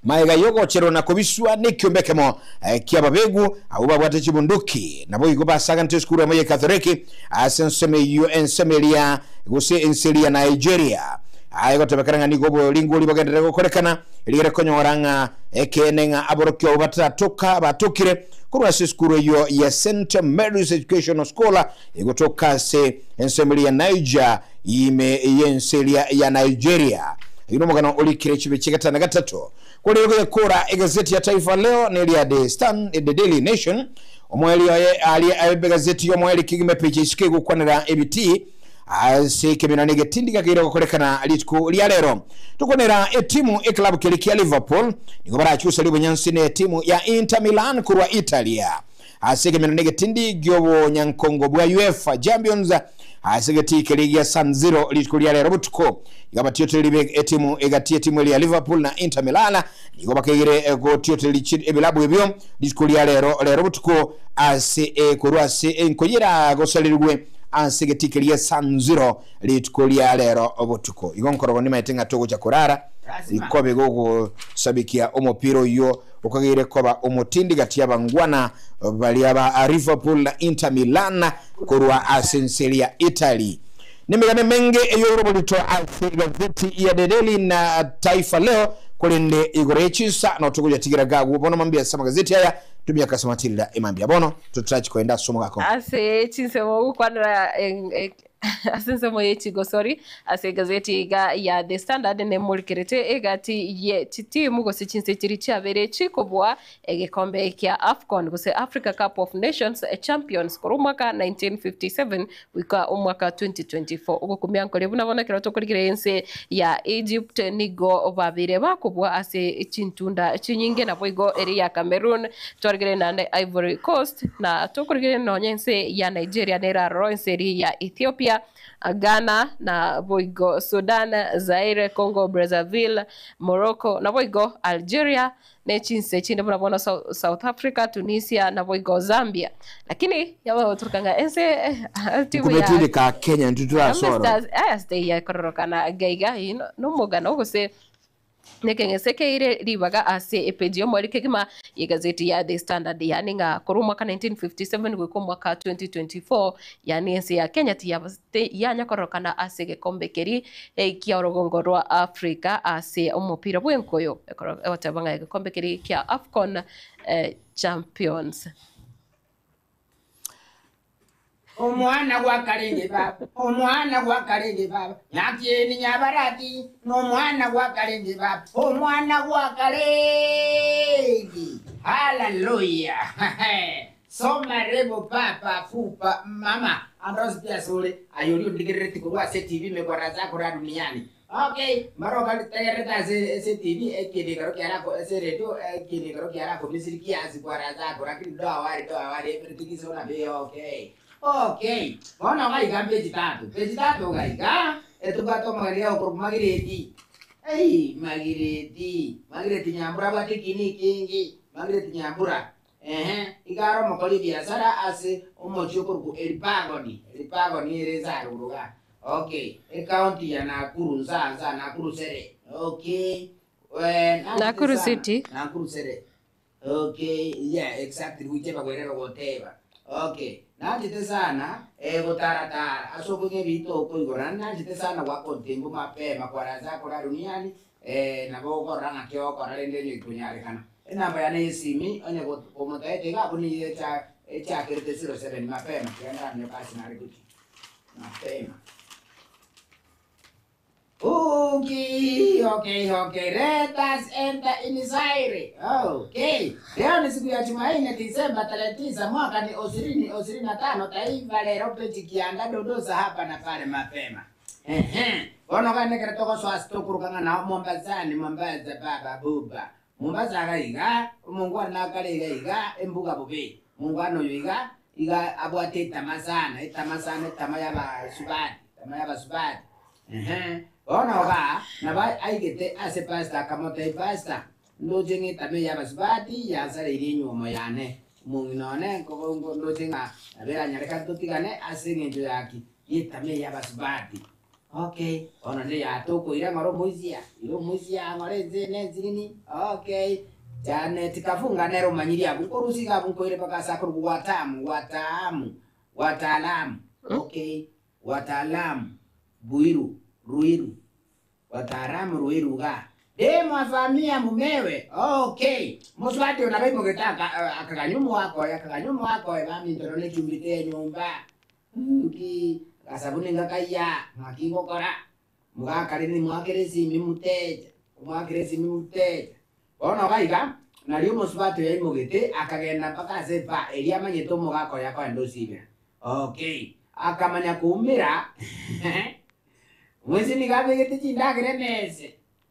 S3: maega yogocherwa na kobiswa nekiombe ekemo kiababegu abo babwate chibunduki nabo igo basagante esukuru emo ya Katholiki ase ensemo eyio ensemo eria gose ense eria Nigeria. Aye gotebekana ng'a nigo oboringori bogenderere gokorekana erigere konyora ng'a ekeene ng'a aborokio abo bataratoka batokire korwa ase esukuru eyio ya St Mary's Educational School egotoka ase ensemo eria ya Niger ime y'ense eria ya Nigeria. Oyio nomogano orikire chibe chigatano gatato. Korende goyekora egazeti ya Taifa Leo neria The Stand, The Daily Nation omoeri oye aria egazeti y'omoeri kegima epeji isiko egokwanera ebitii ase ekemina na egetindi gakeire gokorekana rituko ria rero. Tokwanera etimu eclub keri kia Liverpool nigo barachusa obonyansi na etimu ya Inter Milan korwa Italia ase ekemina na egetindi gi'obonyankongo bwa UEFA Champions ase egeti keri gia San Siro rituko ria rero botuko. Iga batiotereri be etimu egati etimu eri ya Liverpool na Inter Milan nigo bakeire gotiotereri ebilabu ebio rituko ria rero rero botuko ase korwa ase enkoyera gosarirwe ase egeti keri gia San Siro rituko ria rero botuko. Igo nkorogo nimaete ng'a togocha korara ikobe gogosabikia omopira oyo okageire koba omotindi gati y'abangwana baria ba Liverpool na Inter Milan korwa ase ense eria ya Italy. Nemegano emenge eyooroborito ase egazeti ya The Daily na Taifa Leo korende igoro y'echinsa notogoyatigira gagwo bono mambia ase amagazeti aya tumia kasamatirira emambia bono totarachi koenda ase omogako.
S1: Ase chinsemo gokwanera ase ensemo y'echigosori ase egazeti iga ya The Standard nemorikerete egati ye chitimu gose chinse chiri chiabere chikobua egekombe kia AFCON gose Africa Cup of Nations Champions korwa omwaka 1957 goika omwaka 2024. Ogokumia nkore buna bono ekero tokorigera ense ya Egypt nigo babere bakobua ase chintunda chinyinge naboigo eri ya Cameroon twarigere naende Ivory Coast na tokorigere nonya ense ya Nigeria neraroro ense eri ya Ethiopia, Ghana na boigo Sudan, Zaire, Congo Brazzaville, Morocco na boigo Algeria nechinse chinde buna bono South Africa, Tunisia na boigo Zambia. Lakini yabagoturukanga ense timu ya
S3: Nkumetinde ka Kenya ntuturasoro.
S1: Stars aya stay yakororokana gaiga ino nomogano gose nekeng'ese keire ribaga ase epeji y'omweri kegima y'egazeti ya The Standard yani ng'a korwa omwaka 1957 goika omwaka 2024 yani ense ya Kenya tiyanyakororokana ase egekombe keri kia orogongo rwa Africa ase omopira bw'enkoyo egoteba ng'a egekombe keri kia AFCON Champions.
S2: Omwana gwa karenge baba, omwana gwa karenge baba, nyakieni nyabarati, nomwana gwa karenge baba, omwana gwa karenge. Haleluya. Soma rebo papa fupa mama andros sore ayori ndigereti korwa ase TV mekwara zako ra duniani. Okay, maroka tegereta ase ase TV ekini karo kiara ko ase radio ekini karo kiara ko misiri kiasi kwara zako lakini do awari do awari everything is gonna be okay. Okay, bono gaiga peji tatu, peji tatu gaiga, etubwate omogeni okorwa Magireti. Ei, Magireti, Magireti Nyambura bwate kini kingi, Magireti Nyambura. Ehe, igaro omokori biasara ase omochi okorwa Elipagoni, Elipagoni ere ase aruruga. Okay, ekaunti ya Nakuru nsa nsa Nakuru sere. Okay. Eh, nanchete
S1: Nakuru
S2: sana.
S1: City.
S2: Nakuru sere. Okay, yeah, exactly. Wicheba kwerero goteba. Okay. Nanchete sana eh gotaratara ase okong'e ebitoko igoro nanchete sana gwakontembo mapema kwaraza kora duniani eh nabo okora ng'aki okora rende nyekonyarekana enamba yane esimi onye komotaete iga abwo niyo echa echakerete 07 mapema kiandanyo kasi nare kuti mapema. Okay, okay, okay. Let us enter inside. Okay. Leo ni siku ya Jumanne, Disemba tarehe 9 mwaka ni 2025. Taifa Leo peji kianda dodosa hapa na pale mapema. Ehe. Bono kane kere toko swasi tokurukanga na Mombasani, Mombasa baba buba. Mombasa ga iga, Mungu anakale iga iga, embuga bubi. Mungu anoyo iga, iga abwate etama sana, etama sana, etama y'abasubati, etama y'abasubati. Ehe. Bono ga naba aigete ase pastor akamotebia pastor ndoche ng'etame y'abasubati yansareire enywomo yane omong'ina one nkogo ndoche ng'a naberanyareka totigane ase eng'encho yaki yetame y'abasubati. Okay, bono neyatokoira ng'ora omoisia, ira omoisia ng'ora ense na ensinini, okay. Janet Kafunga nere omanyirie abwo nkorusia iga abwo nkoire mpaka ase akorokwa Watamu, Wataamu, Wataalamu, okay, Wataalamu, Buiru, Ruiru, Wataalamu Ruiru igaa. Demu avamia mumewe, okay. Mosubati oyo nabo aimogete aka akaganya omogaka oye, akaganya omogaka oye baminto nonya echumbi tenyomba. Nki gasabuni ngakaiya, ng'aki ngokora? Mogaka rende nimwakere esimi muteja, omwakere esimi muteja. Bono iga iga, nario omosubati oyo aimogete, akagenda mpaka ase epaa eria amanyete omogaka oye akoenda osibera. Okay, akamanya koumera omwesi nigo abegete chindagera emesa,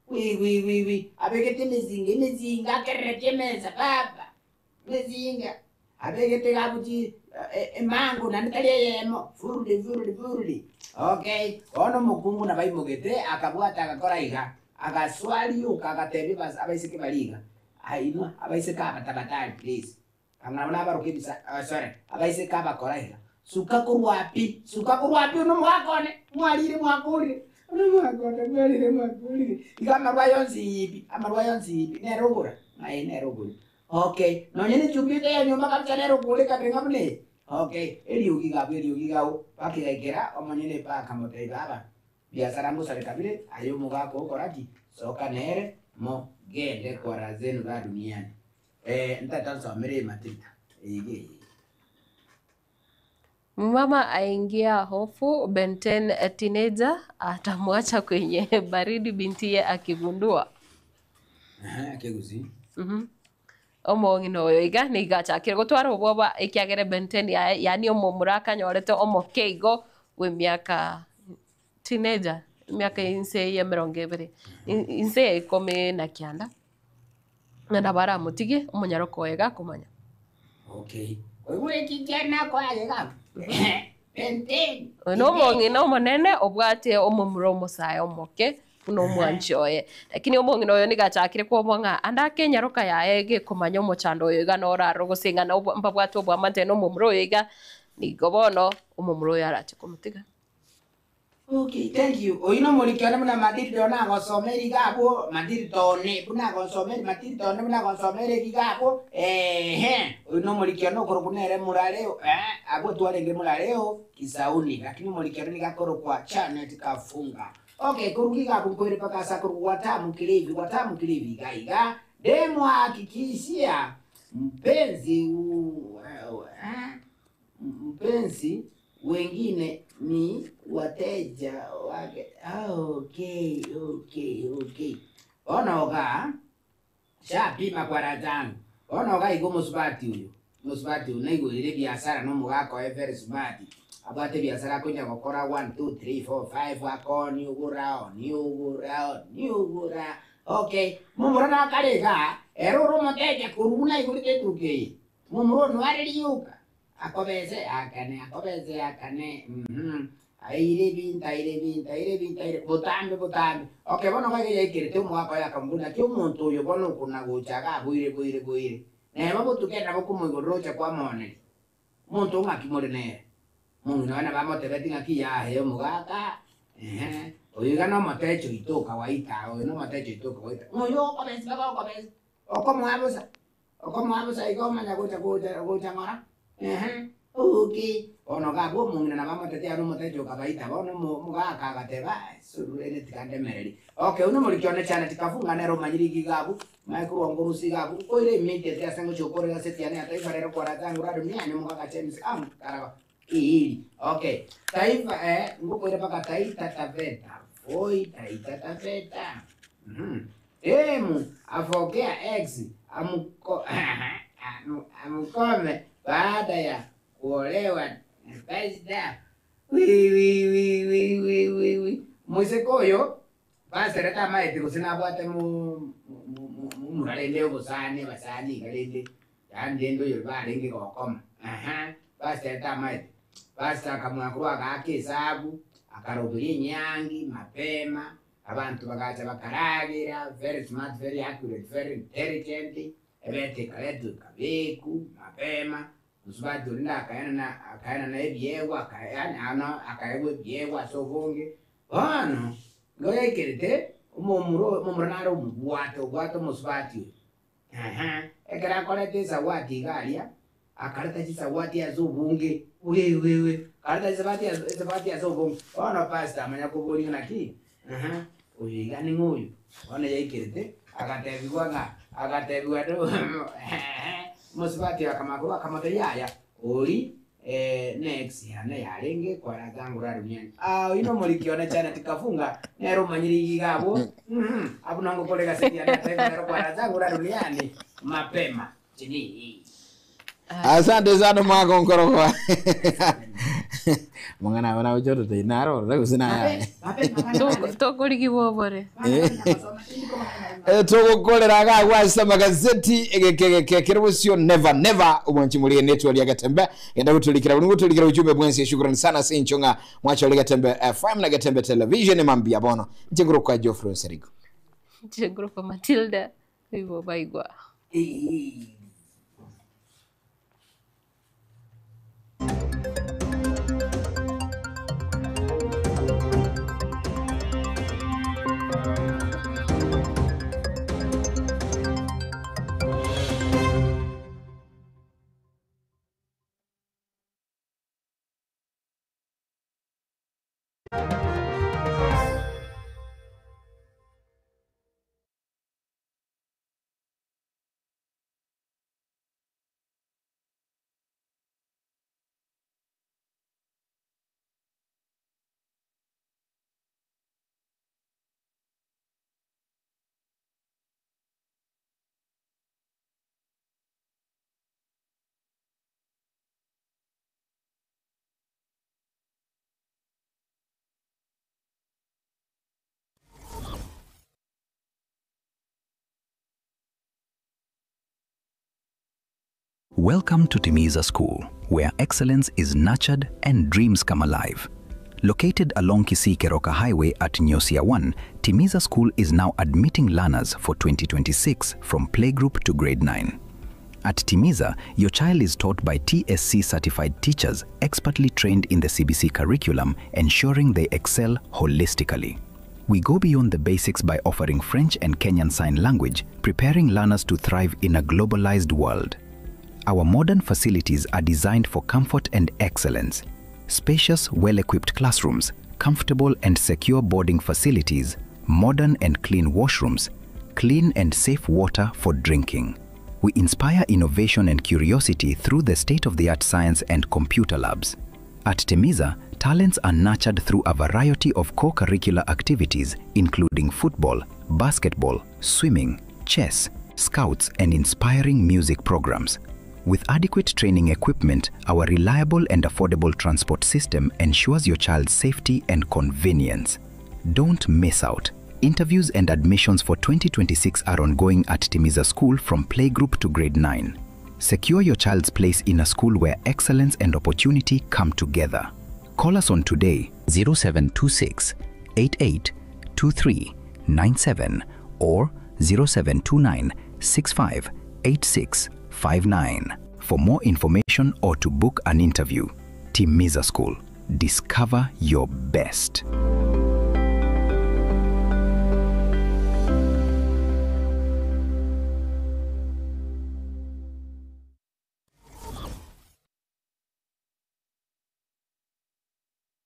S2: wi wi wi wi, abegete emesinga emesinga akereretie emesa baba, emesinga, abegete iga abwo chi emango naende tari eyemo, furudi furudi furudi. Okay, bono omokungu nabo aimogete, akabwata agakora iga, agasoa rioka agatebia abas abaiseke baria iga, ainwe abaiseke aba tabatari please, Ang'ana buna abaroka ebisa, sorry, abaiseke abakora iga, Suka korwa pi, suka korwa pi, one omogaka one, mwarire mwakorire, one omogaka one mwarire mwakorire, iga amarwa aya onsi pi, amarwa aya onsi pi, nere ogora? Ng'a ee nere ogora. Okay, nonye ne echumbi ete ya nyomba kabisa nere okogora ekabere ng'a buna eye? Okay, eriogi iga abwo eriogi iga agwo, mpaka egaikera omonyene mpaka akamotebia baba, biasara ngosareka bire, aye omogaka okora ki? Soka nere mogende kora zenu za duniani. Eh, ntata nsomere ematilda eye iga eye.
S1: Mama aingia hofu, Ben 10 teenager atamwacha kwenye baridi bintiye akigundua.
S2: Ehe, ekegusii.
S1: Omong'ina oyo iga nigo achakire gotwara obwoba ekiagera Ben 10 yaye yaani omomura akanyorete omoke igo bw'emiaka teenager emiaka inse ya emerongo ebere inse ya ikomi na kianda. Ng'a nabo aramotigie omonyaroka oye gakomanya.
S2: Okay. Oigure eki kiane nakoa iga abwo? Benteni.
S1: Oyo nomong'ina omonene obwate omomura omosae omoke buna omwanchi oye. Lakini omong'ina oyo nigo achakire kwobua ng'a ande ake enyaroka yaye gekomanya omochando oyo iga norarore gose ng'a mbabwate oboamate na omomura oyo iga, nigo bono omomura oyo arache komotiga.
S2: Okay, thank you. Oyio nomoriki one buna Matilda one agosomera iga abwo, Matilda one buna agonsomeri, Matilda one buna agonsomera eki iga abwo, eeh, oyio nomoriki one okorokwa nere Murareo, eh, abwo twarenge Murareo Kisauni, lakini omoriki one nigo akorokwa Janet Kafunga. Okay, korwa iga abwo nkoire mpaka ase akorokwa Watamu Kilifi, Watamu Kilifi iga iga, ndemwahakikishia mpenzi eh, mpenzi wengine ni wateja wake. Okay, okay, okay. Bono iga shapima kwara zangu. Bono iga iga omosubati oyo, omosubati oyo naigorire ebiasara na omogaka oye very smart. Abwate ebiasara akonya gokora 1 2 3 4 5 akoonia ogora onia ogora onia ogora. Okay, momura nakare iga, ere ore omoteja korwa buna aigorete etuka eye. Momura one are rioka. Akobese akane, akobese akane, uhum, aire ebinto, aire ebinto, aire ebinto, aire, botambe botambe. Okay, bono iga iga yaikerete omogaka oye akamobuna naki omonto oyo bono okona gocha iga boire boire boire. Neba botuko nabo okomoigorera ocha kwamoneria. Omonto ng'aki more nere? Omong'ina oye nabo amotebeti ng'aki yaye omogaka. Ehe, oyo iga nomotecha oito okawaita, oyo nomotecha oito okawaita, ng'a oyo okobesi mpaka okobesi, okomoa bosa, okomoa bosa iga omanya gocha gocha gocha ng'ora, ehe, okay. Bono iga abwo omong'ina nabo amotetia aye nomotecha okabaita, bono omo omogaka agateba aye sorurende tiga ndemererie. Okay, oyio nomoriki one Janet Kafunga nere omanyire iga iga abwo, Mae korwa ngorusia iga abwo, nkoira immediately ase ngochia gokora egaseti yane ya Taifa Lero kwarata ngure Adunia omogaka James Am karaba. Iiri okay taifa eh ngokoira mpaka Taita Taveta voi Taita Taveta mhm Demu afokea ex amuko amukome baada ya kuolewa na pastor wiwiwiwiwiwiwi Moiseke oyo pastor tamaeti gose nabwate mo momura rende obosani abasani iga rende Yaani rende oyo barenge gokoma, ehe, pastor ere tamaete. Pastor akamoa korwa agaaka esabu, akaroberia enyangi mapema, abanto bagacha bakaragera, very smart, very accurate, very intelligent, ebete ekaretwa ekabekwa mapema, mosubati oria ndakaenana akaenana ebiegwa aka yaani ano akaegwa ebiegwa ase obonge. Bono, nigo yaikerete, omomura oyo omomura nare omobwate obwate omosubati oyo. Ehe, ekero akoreta esawati iga aria, akareta chisawati ase obonge, wewewe, akareta chisabati ase esabati ase obonge. Bono pastor amanya koboria ng'a naki, ehe, oyo iga ning'o oyo? Bono yaikerete, agatebigwa ng'a, agatebigwa ehe, omosubati oyo akamanya korwa akamotebia yaya, oria nex yane yarenge kwaratangura duniani. Ah, oyio nomoriki one Janet Kafunga nere omanyire iga iga abwo mm, abwo nongokora egaseti yane ya Taifa Lero kwaratangura duniani mapema chini.
S3: Asante sana mwaka onkorogoa mang'ana abo nagocha ototebia naro ororo gose nayaye
S1: Tokorigigwa obore.
S3: Togokorera iga agwo ase amagazeti egeke egeke kere bosio never never omwanchi morie netwa ria Getembe genda gotorikera buna gotorikera ujumbe bwensi shukrani sana ase incho ng'a mwachore Getembe FM na Getembe Television mambia bono inche ngorokwa Geoffrey Onsarigo.
S1: Inche ngorokwa Matilda igo baigwa.
S4: Welcome to Timiza School, where excellence is nurtured and dreams come alive. Located along Kisii Keroka Highway at Nyosia 1, Timiza School is now admitting learners for 2026 from playgroup to grade 9. At Timiza, your child is taught by TSC certified teachers expertly trained in the CBC curriculum, ensuring they excel holistically. We go beyond the basics by offering French and Kenyan Sign Language, preparing learners to thrive in a globalized world. Our modern facilities are designed for comfort and excellence. Spacious, well equipped classrooms, comfortable and secure boarding facilities, modern and clean washrooms, clean and safe water for drinking. We inspire innovation and curiosity through the state of the art science and computer labs. At Temiza, talents are nurtured through a variety of co curricular activities, including football, basketball, swimming, chess, scouts, and inspiring music programs. With adequate training equipment, our reliable and affordable transport system ensures your child's safety and convenience. Don't miss out. Interviews and admissions for 2026 are ongoing at Timiza School from playgroup to grade 9. Secure your child's place in a school where excellence and opportunity come together. Call us on today 0726 88 23 97 or 0729 65 86 59 for more information or to book an interview. Timiza School. Discover your best.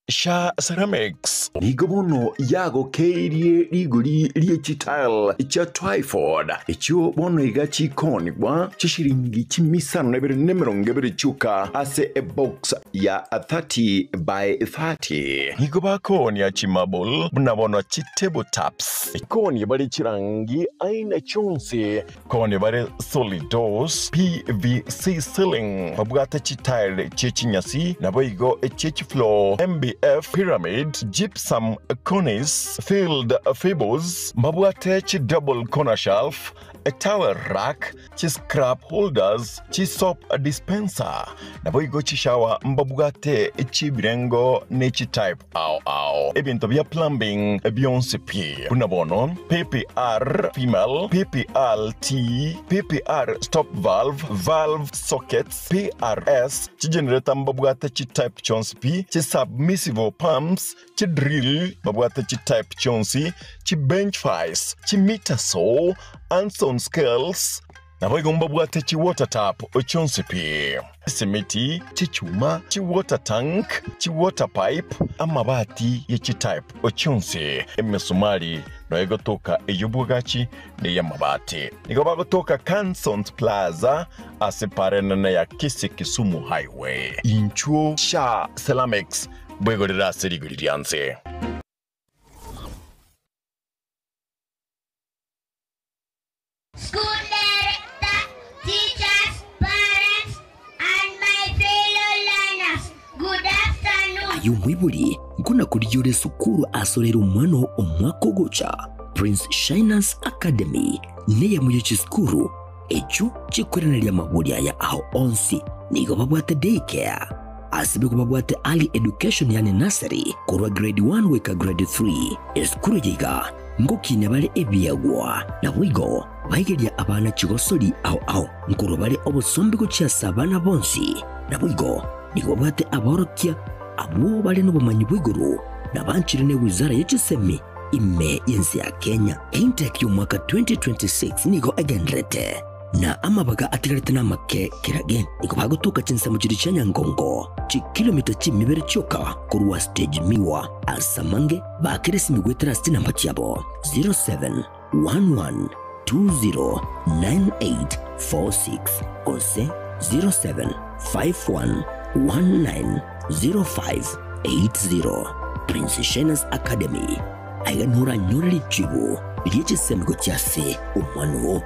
S5: Sha Ceramics nigo bono yagokeirie rigori rie chitile chia Twyford, echio bono iga chikoonigwa chishiringi chimisano na ibere na emerongo ebere chioka ase ebox ya 30 by 30. Nigo bakoonia chimarble buna bono chitable tops. Koonia bare chirangi aina chionsi. Koonia bare solid doors, PVC ceiling, babwate chitile chie chinyasi, naboigo echie chifloor, MBF, pyramid, gypsum, cornice, filled fables, mbabwate chi double corner shelf, a towel rack, chi scrap holders, chi soap dispenser, naboigo chishower mbabwate chibirengo ne chi type ao ao. Ebinto bia plumbing bionsi pi buna bono PPR female, PPRT, PPR stop valve, valve sockets, PRS, chigenerator mbabwate chi type chionsi pi, chi submersible pumps, chi drill babwate chi type chionsi, chi bench vice, chi meter saw, Anson scales, naboigo mbabwate chi water tap chionsi pi, esimiti, chichuma, chi water tank, chi water pipe, amabati ye chi type chionsi, emesumari noegotoka ey'obwagachi na ey'amabati. Nigo bagotoka Cansons Plaza ase parenene ya Kisii Kisumu Highway. Inchuo Sha Ceramics bwegorere ase rigori rianse.
S6: School director, teachers, parents, and my fellow learners, good afternoon.
S7: Aye omoibori, nkona-korigia ore esukuru asorere omwana oo omwaka ogocha. Prince Shiners Academy neyemo ye chisukuru echio chikoiraneria amabori aya ao onsi. Nigo babwate day care ase nigo babwate early education yaani nursery korwa grade 1 goika grade 3. Esukuru eye iga ngokinia bare ebiegwa, naboigo baigeria abana chigosori ao ao nkorwa bare obosombe gochia ase abana bonsi. Naboigo nigo babwate aborokia abwo bare nobomanyi bwa igoro na banchire ne wizara ye chisemi ime y'ense ya Kenya. Intake y'omwaka 2026 nigo egendererete na amabaga atigarete namake kerage. Nigo bagotoka chinsemo chiria chia Nyangongo, chikilomita chimibere chioka korwa stage Miwa. Ase amange baakere esimi goetera ase chinamba chiabo 0711209846 gose 0751190580. Prince Shiners Academy, aiga noranyore richibu rie chisemi gochia ase omwana oo.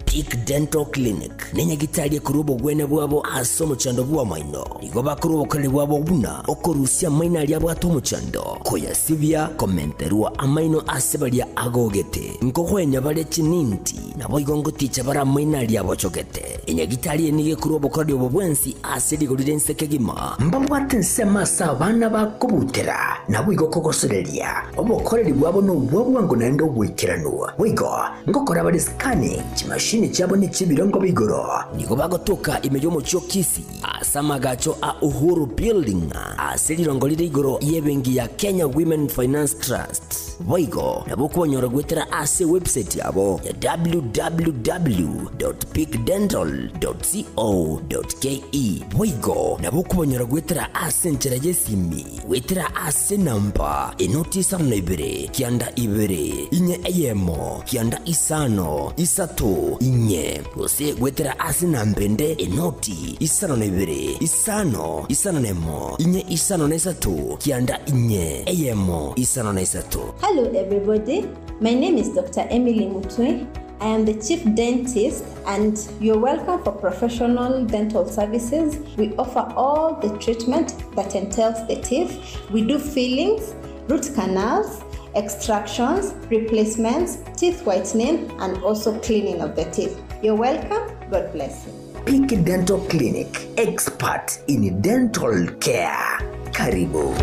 S7: Peak Dental Clinic nenyagitari ekorwa obogwene bwabo ase omochando bw'amaino. Nigo bakorwa obokoreri bwabo buna okorusia amaino aria abwate omochando, koyasibia, komenterwa amaino ase baria agogete, nkogoenya bare chininti, naboigo ngoticha bare amaino aria abochogete. Enyagitari eye nigo ekorwa obokoreri obo bwensi ase rigori ri'ense kegima. Mbabwate ensemo ase abana bakobutera, naboigo kogosoreria. Obokoreri bwabo nobwa bwango naende oboikeranu. Boigo ngokora bare scanning, chimashini chiabo nechi'ebirengo b'igoro. Nigo bagotoka ime y'omochie o Kisii ase amagacho a Uhuru Building ase rirongo rire igoro y'ebenki ya Kenya Women Finance Trust. Boigo nabo okobanyora goetera ase ewebsite yabo ya www.peakdental.co.ke. Boigo nabo okobanyora goetera ase enchera y'esimi goetera ase enamba enoti isano na ibere kianda ibere inye eyemo kianda isano isato inye gose goetera ase enamba ende enoti isano na ibere isano isano na emo inye isano na isato kianda inye eyemo isano na isato.
S8: Hello everybody, my name is Doctor Emily Mutwe. I am the chief dentist and you're welcome for professional dental services. We offer all the treatment that entails the teeth. We do fillings, root canals, extractions, replacements, teeth whitening, and also cleaning of the teeth. You're welcome. God bless you.
S7: Peak Dental Clinic, expert in dental care. Karibu.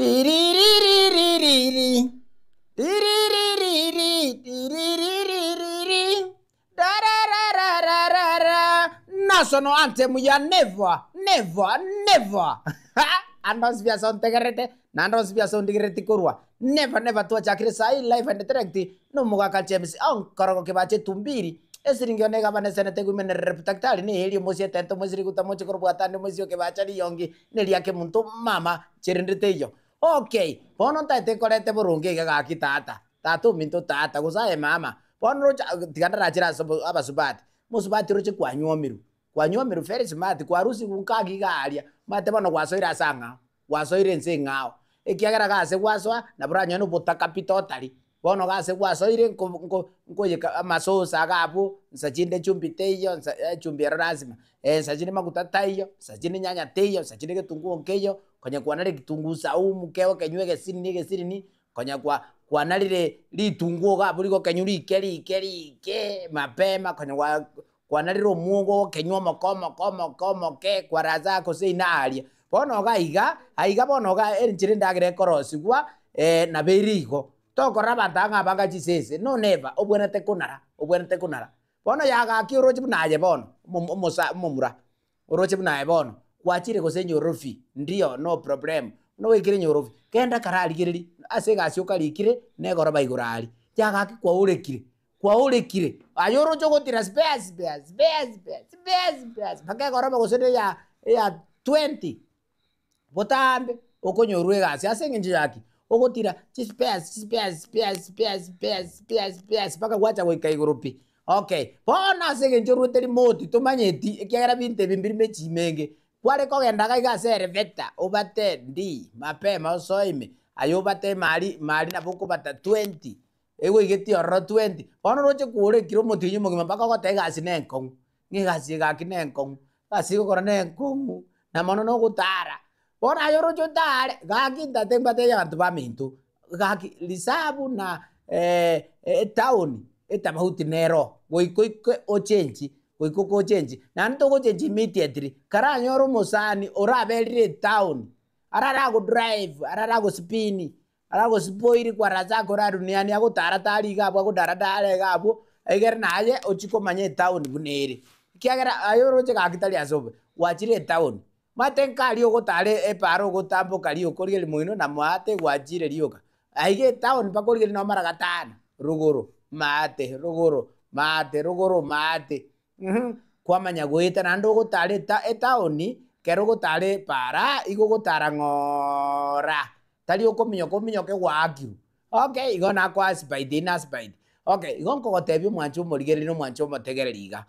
S2: Tiririririri, tiririririri, tiririririri, darararararara. National anthem ya never, never, never. Ande onsi pi ase ontegererete, naende onsi pi ase ondigerereti korwa. Never, never twachakire saii live and direct na omogaka James Onkorogo Kibacha Etumbiri, esiringi one egabana esenete egwimene rep daktari ne eeri omosie etente omoisiri guta moche korobwata ande omoisio Kibacha riyongi neria kemonto mama cherende teiyo. Okay, bono ntaete nkorete boronge iga gaki tata, tata ominto tata, gose aye mama, bono roche tiga ndarachere ase abasubati, mosubati roche kwanywomirwe, kwanywomirwe very smart, kwarusigwe nka iga aria, omanyete bono gwasoire ase ang'ao, gwasoire ense eng'ao, ekiagera gase gwasoa, nabo oranyore na obotaka pi totally, Bono gase gwasoire nko nko nkoyeka amasosa iga abwo, nsa chinde echumbi teiyo, nsa echumbi ero lazima, nsa chinde maguta taiyo, nsa chinde nyanya teiyo, nsa chinde egetunguo nkeiyo, konya kwanarire kitunguu saumu kego kenywe egesinini egesinini, konya kwa kwanarire ritunguo iga abwo rigokenywa rike rike rike mapema, konya gwa kwanarire omwogo ogokenywa omoke omoke omoke omoke kwaraza gose ina aria. Bono iga aiga, aiga bono iga enchera endagera ekorosigwa nabo ere igo. Tokorora abanto aba ng'a banga chisese, no never, obwenerete konara, obwenerete konara. Bono yagakia oroche buna aye bono, omo omosa omomura, oroche buna aye bono, gwachire gose enyorofi, ndio no problem, buna gwaikire enyorofi, genda kararigereria ase egasi okarikire, na egoroba igoro aria, yagaki kwaorekire, kwaorekire, aye oroche ogotira spare spare spare spare spare spare mpaka egoroba gose na eya eya 20. Botambe okonyorwa egasi ase eng'encho ya ki? Ogotira chispares chispares spares spares spares spares spares mpaka gwacha goika igoro pi. Okay, bono ase eng'encho orwete remote tomanyeti ekiagera binto ebi mbiri mechie menge, kware kogenda iga iga ase elevator obate ndi mapema osoe ime, aye obate mari mari nabo okobata 20, egoigetie ororo 20, bono oroche kworekire omotienyi omogima mpaka ogoteba egasi na enkong'u, ng'a egasi eye gaki na enkong'u, egasi egokora na enkong'u, na mono na ogotara. Bono aye oroche otare, gaki ntate mbatebie abanto baminto, gaki risabu na etown etabauti nero, goika oike ochenchi, goika oke ochenchi, naende togochenchi immediately, karanyore omosani oraberire etown, arara agodrive, arara agospin, Aragosipoiri kwarasa akore duniani agotara tari iga abwo agodara dara iga abwo, egere naye ochie komanya etown buna ere. Ekiagera aye oroche gaki tari ase obobe, gwachire etown. Omanyete nkaria ogotara epaara ogotamboka rioka origereria moino na maate gwachire rioka. Aiga etown mpaka origereria nonye mara gatano, rogoro, maate, rogoro, maate, rogoro, maate, Kwamanya goeta naende ogotara eta etaoni, ekero ogotara epaara, igo ogotara ng'oora, tari okominyoka ominyoke gwaakirwe. Okay, igo nakoa aspaidi ina aspaidi. Okay, igo nkogotebia omwancha omorigereria na omwancha omotegereri iga,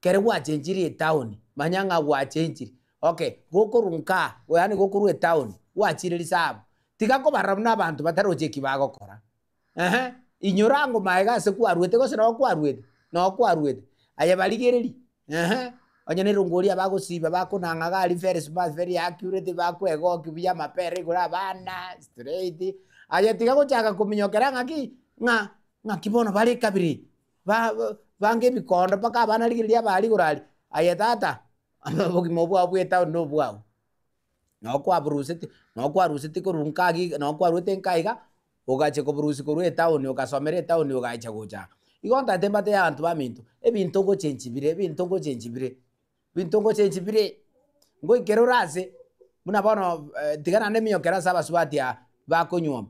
S2: ekero gwachenchirie etaoni, manya ng'a gwachenchire. Okay, gokorwa nkaa, yaani gokorwa etaoni, gwachire risabu, tiga kobarora buna abanto bataroche eki bagokora. Ehe, inyora ango magega ase kwaruete gose noo kwaruete, noo kwaruete. Aye barigererie, ehe, onye nerongo oria bagosiba bakonang'a iga aria very smart, very accurate, bakwegokia buya amapera igoro abana, straight. Aye tiga gochaka kominyokera ng'aki, ng'a ng'aki bono bare ekabira eye, ba bange ebikondo mpaka abana rigereria abare igoro aria, aye tata, obogima obwao bwa etown nobwao. Noo kwaburuseti, noo kwaruseti korwa nka iga, noo kwaruete nka iga, ogachia koburusia korwa etown ogasomera etown ogacha gocha aa. Igo ntaete mbate abanto baminto, ebinto ngochenchi bire, ebinto ngochenchi bire, ebinto ngochenchi bire, ngoikera ore ase, buna bono tiga naende emiokera ase abasubati aba bakonyuoma,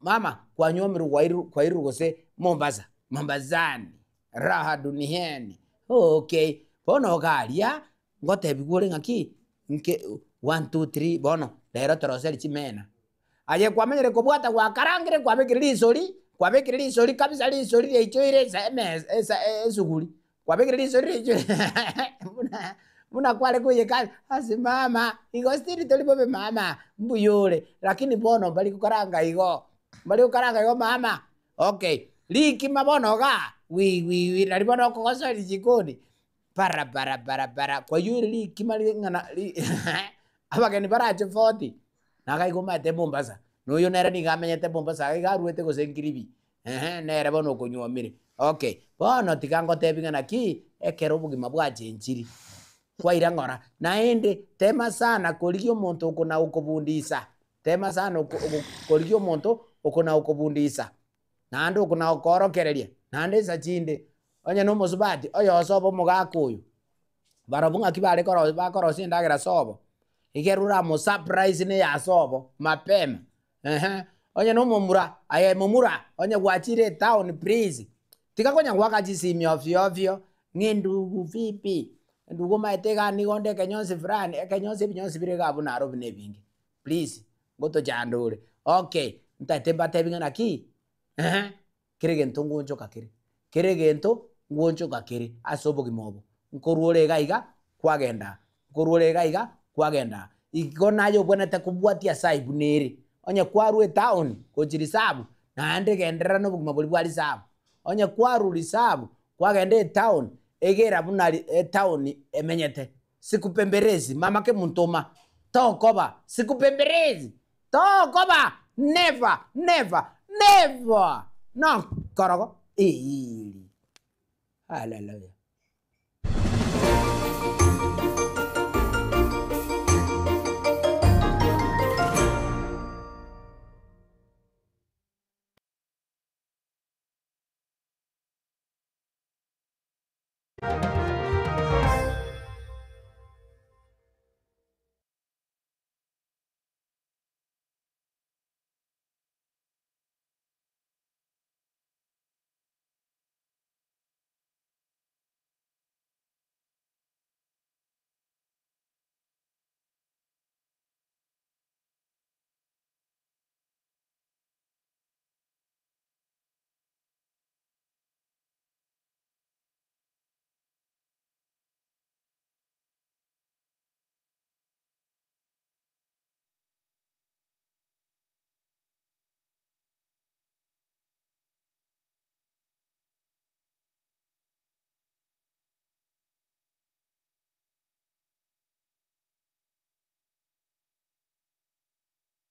S2: mama kwanyuomirwe kwairwe kwairwe gose Mombasa, Mombasani, raha duniani, okay, bono iga aria, ngotebiwa ore ng'aki, nke one two three bono, rero toroseri chimena. Aye kwamenyire kobwata gwakarangire kwabekire risori, kwabekire risori kabisa risori riaichoire esa emesa esa esuguri, kwabekire risori riaichoire buna buna kware koiyeka ase mama igo still tori bobe mama mbuya ore, lakini bono mbari gokaranga igo, mbari gokaranga igo mama, okay, rikima bono igaa wi wi wi nari bono okogosoria jikoni, para para para para kwaiyore rikima ring'ana ri abageni barache 40, nagaiga omanyete Mombasa, na oyo nere nigo amenyete Mombasa iga aruete gose nkiribi, eeh nere bono okonywomire. Okay, bono tiga ngotebi ng'a naki, ekero obogima bwachenchiri, kwaira ng'ora, naende tema sana korigia omonto okona gokobundisa. Tema sana oko ogo korigia omonto okona gokobundisa, naende okona gokoorokereria, naende nsa chinde, onye na omosubati, oyosoba omogaka oyo, barobwo ng'aki bare koro bakorosia endagera sobo, ekero oramosurprise na eya sobo mapema ehe, onye na omomura, aye momura, onye gwachire etown please, tiga konya goaka chisimi ovyo ovyo, ng'a endugu vipi, endugu omanyete igaa nigo onde ekenyonsi fulani, ekenyonsi ebinyonsi bire iga abwo Nairobi na ebinge, please, ngotochanda ore, okay, ntaete mbatebi ng'a naki, ehe. Kera egento ngoonchoka kere, kera egento ngoonchoka kere ase obogima obo. Nkorwa ore iga iga, kwagenda aa, nkorwa ore iga iga, kwagenda aa. Igo naye obwenerete kobwatia ase ayio buna ere. Onye kwarwa etown gochia risabu, naende genderera na obogima boria bwa risabu. Onye kwarwa risabu, kwagenda etown, egera buna ri etown emenyete. Sikupemberezi, mama kemuntoma, tokoba, sikupemberezi. Tokoba never never never nokorogo eeri. Haleluya.